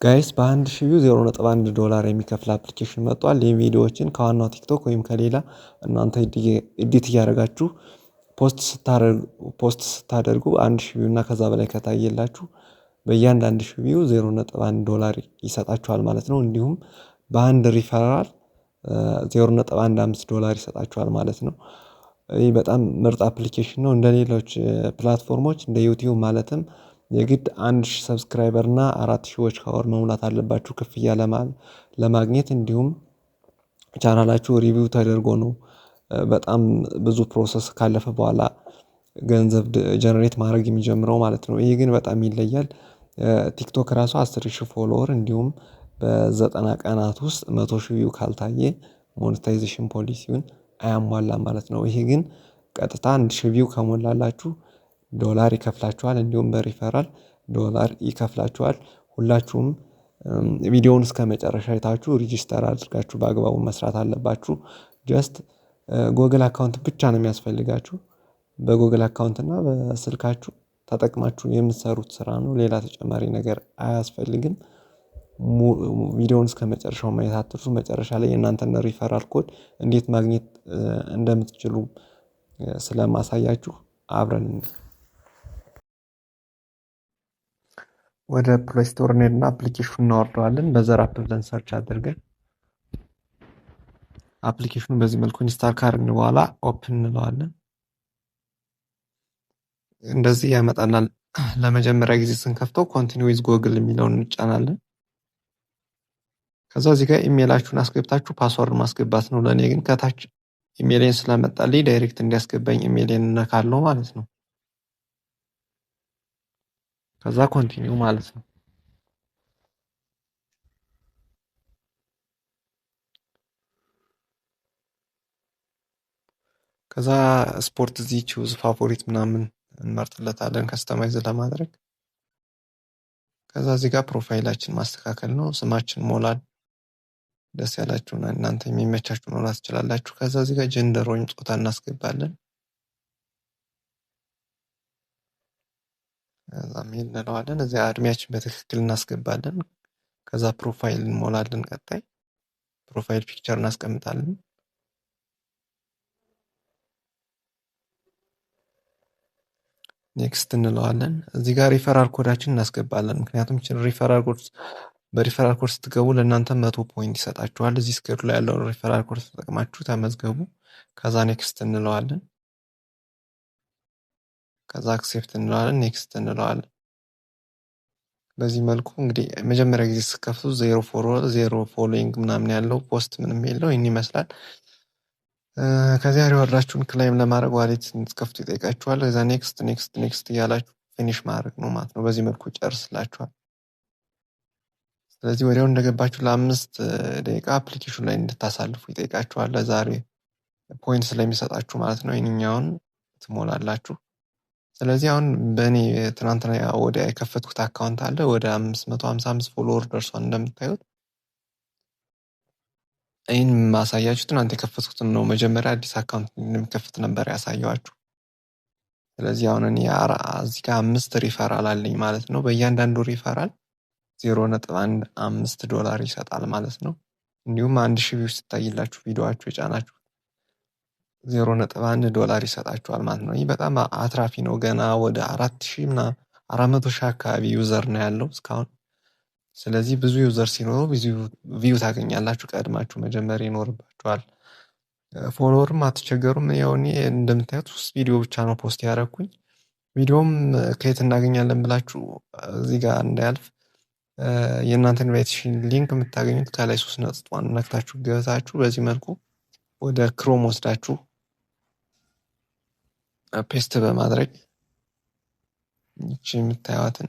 Guys፣ በ1,000 view 0.1 ዶላር የሚከፍል application መጥቷል። ይህም ቪዲዮዎችን ከዋናው ቲክቶክ ወይም ከሌላ እናንተ edit እያደረጋችሁ post ስታደርጉ 1,000 view እና ከዛ በላይ ከታየላችሁ በእያንዳንድ ሺህ view 0.1 ዶላር ይሰጣችኋል ማለት ነው። እንዲሁም በአንድ ሪፈራል 0.15 ዶላር ይሰጣችኋል ማለት ነው። ይህ በጣም ምርጥ application ነው። እንደ ሌሎች platform ኦች እንደ ዩቲዩብ ማለትም የግድ 1,000 subscriber እና 4,000 watch hour መሙላት አለባችሁ ክፍያ ለማግኘት፣ እንዲሁም ቻናላችሁ review ተደርጎ ነው በጣም ብዙ process ካለፈ በኋላ ገንዘብ generate ማድረግ የሚጀምረው ማለት ነው። ይሄ ግን በጣም ይለያል። ቲክቶክ ራሱ 10,000 follower እንዲሁም በ90 ቀናት ውስጥ 100,000 view ካልታየ monetization ፖሊሲውን አያሟላም ማለት ነው። ይሄ ግን ቀጥታ 1,000 view ከሞላላችሁ ዶላር ይከፍላችኋል፣ እንዲሁም በሪፈራል ዶላር ይከፍላችኋል። ሁላችሁም ቪዲዮውን እስከ መጨረሻ አይታችሁ register አድርጋችሁ በአግባቡ መስራት አለባችሁ። Just Google account ብቻ ነው የሚያስፈልጋችሁ። በ Google account እና በስልካችሁ ተጠቅማችሁ የምትሰሩት ስራ ነው። ሌላ ተጨማሪ ነገር አያስፈልግም። ቪዲዮውን እስከ መጨረሻው ማየት አትርሱ። መጨረሻ ላይ የእናንተን referral code እንዴት ማግኘት እንደምትችሉ ስለማሳያችሁ አብረን ወደ Play Store እንሄድና application ኑን እናወርደዋለን። በዘር app ብለን search አድርገን application ኑን በዚህ መልኩ install ካደረግን በኋላ open እንለዋለን። እንደዚህ ያመጣናል። ለመጀመሪያ ጊዜ ስንከፍተው continue with Google የሚለውን እንጫናለን። ከዛ እዚህ ጋር ኢሜይላችሁን አስገብታችሁ password ማስገባት ነው። ለእኔ ግን ከታች ኢሜይሌን ስለመጣልኝ direct እንዲያስገባኝ ኢሜይሌን እነካለሁ ማለት ነው። ከዛ continue ማለት ነው። ከዛ ስፖርት እዚህ choose favorite ምናምን እንመርጥለታለን customize ለማድረግ። ከዛ እዚህ ጋር profile ኣችን ማስተካከል ነው። ስማችን ሞላል፣ ደስ ያላችሁን እናንተ የሚመቻችሁ መሙላት ትችላላችሁ። ከዛ እዚህ ጋር gender ወይም ጾታ እናስገባለን። ከዛ male እንለዋለን። እዚያ እድሜያችን በትክክል እናስገባለን። ከዛ profile እንሞላለን። ቀጣይ profile picture እናስቀምጣለን። Next እንለዋለን። እዚህ ጋር referral code ኣችን እናስገባለን። ምክንያቱም referral code በ referral code ስትገቡ ለእናንተ 100 point ይሰጣችኋል። እዚህ screen ላይ ያለውን referral code ተጠቅማችሁ ተመዝገቡ። ከዛ next እንለዋለን። ከዛ accept እንለዋለን። Next እንለዋለን። በዚህ መልኩ እንግዲህ መጀመሪያ ጊዜ ስትከፍቱ zero follower፣ zero following ምናምን ያለው፣ post ምንም የለው፣ ይህን ይመስላል። ከዚያ reward ኣችሁን claim ለማድረግ wallet እንድትከፍቱ ይጠይቃችኋል። ከዛ next፣ next፣ next እያላችሁ finish ማድረግ ነው ማለት ነው። በዚህ መልኩ ጨርስላችኋል። ስለዚህ ወዲያው እንደገባችሁ ለ5 ደቂቃ application ላይ እንድታሳልፉ ይጠይቃችኋል። ለዛሬ point ስለሚሰጣችሁ ማለት ነው። ይህንኛውን ትሞላላችሁ። ስለዚህ አሁን በእኔ ትናንትና ወዲያ የከፈትኩት account አለ፣ ወደ 555 follower ደርሷል እንደምታዩት። ይህን ማሳያችሁ ትናንት የከፈትኩትን ነው። መጀመሪያ አዲስ account እንደሚከፍት ነበር ያሳየኋችሁ። ስለዚህ አሁን እኔ እዚህ ጋር አምስት ሪፈራል አለኝ ማለት ነው። በእያንዳንዱ ሪፈራል 0.15 ዶላር ይሰጣል ማለት ነው። እንዲሁም 1,000 view ሲታይላችሁ ቪዲዮአችሁ የጫናችሁ 0.1 ዶላር ይሰጣችኋል ማለት ነው። ይህ በጣም አትራፊ ነው። ገና ወደ 4,000 ምናምን 400,000 አካባቢ user ነው ያለው እስካሁን። ስለዚህ ብዙ user ሲኖረው ብዙ view ታገኛላችሁ። ቀድማችሁ መጀመር ይኖርባችኋል። Follower ም አትቸገሩም። ያው እኔ እንደምታዩት ሶስት ቪዲዮ ብቻ ነው post ያደረኩኝ። ቪዲዮም ከየት እናገኛለን ብላችሁ እዚህ ጋር እንዳያልፍ፣ የእናንተ invitation link የምታገኙት ከላይ ሶስት ነጥቧን ነክታችሁ ገብታችሁ በዚህ መልኩ ወደ Chrome ወስዳችሁ paste በማድረግ ይቺ የምታዩትን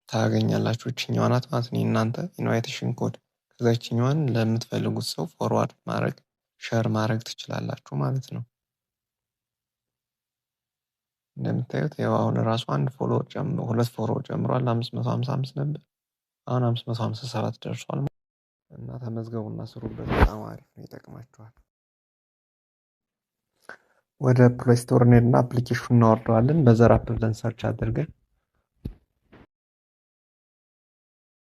ታገኛላችሁ። ይችኛዋ ናት ማለት ነው የእናንተ invitation code። ከዛ ይችኛዋን ለምትፈልጉት ሰው forward ማድረግ፣ share ማድረግ ትችላላችሁ ማለት ነው። እንደምታዩት ያው አሁን ራሱ አንድ follower ሁለት follower ጨምሯል። 555 ነበር፣ አሁን 557 ደርሷል። እና ተመዝገቡና ስሩበት። በጣም አሪፍ ነው፣ ይጠቅማችኋል። ወደ Play Store እንሄድና application ኑን እናወርደዋለን። በዘር app ብለን search አድርገን